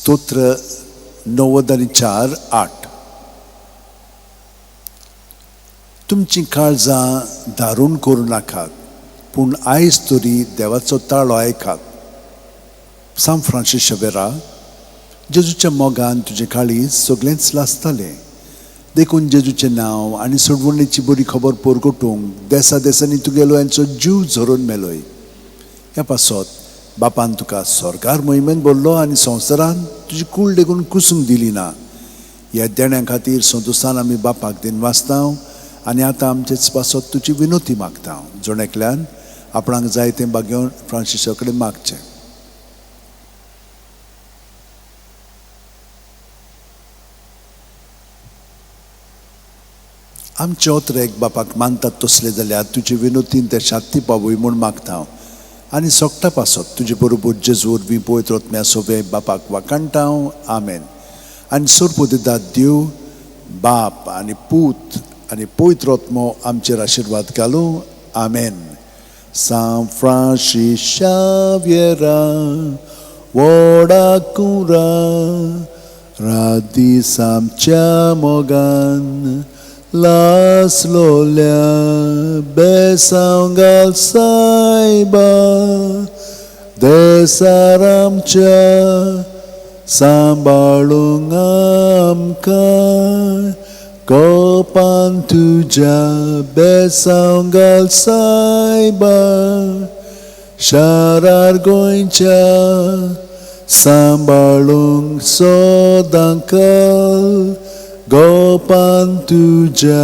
स्तोत्र 94:8. तुमचीं काळजां दारूण करूं नाकात, पूण आयज तरी देवाचो ताळो आयकात. सांत फ्रांसीस शवेरा, जेजूच्या मोगान तुजें काळीज सगळेंच लासतालें, देखून जेजूचें नांव आनी सोडवणेची बरी खबर परगटूंक देसा देसांनी तुगेलो यांचो जीव झरोवन मेलोय. ह्या पासत बापान तुका स्वर्गार मोहिमेन भरलो आनी संवसारान तुजी कूळ लेगून कुसूंक दिली ना. ह्या देण्या खातीर संतोशान आमी बापाक दिनवासता आनी आतां आमचेच पासत तुजी विनोती मागता. जण एकल्यान आपणाक जाय तें भाग्योवन फ्रांसिसा कडेन मागचें. आमचे ओतरेक बापाक मानतात तसले जाल्यार तुजे विनोतीन ते शांती पावय म्हूण मागता आनी सोगटा पासत तुजे बरोबर जेजू वरवीं पवित्र आत्म्या सोबे बापाक वाखाणटा. आमेन. आनी सरपोदेदाद देव बाप आनी पूत आनी पवित्र आत्मो आमचेर आशिर्वाद घालूं. आमेन. सांत फ्रांसीस शाव्येरा व्हडा कुरा रात दीस आमच्या मोगान लासलोल्या बेसांव घाल सायबा देसार आमच्या सांबाळूंक आमकां कोपान तुज्या बेसांव घाल सायबा शारार गोंयच्या सांबाळूंक सदांकाल गोपान तुज्या.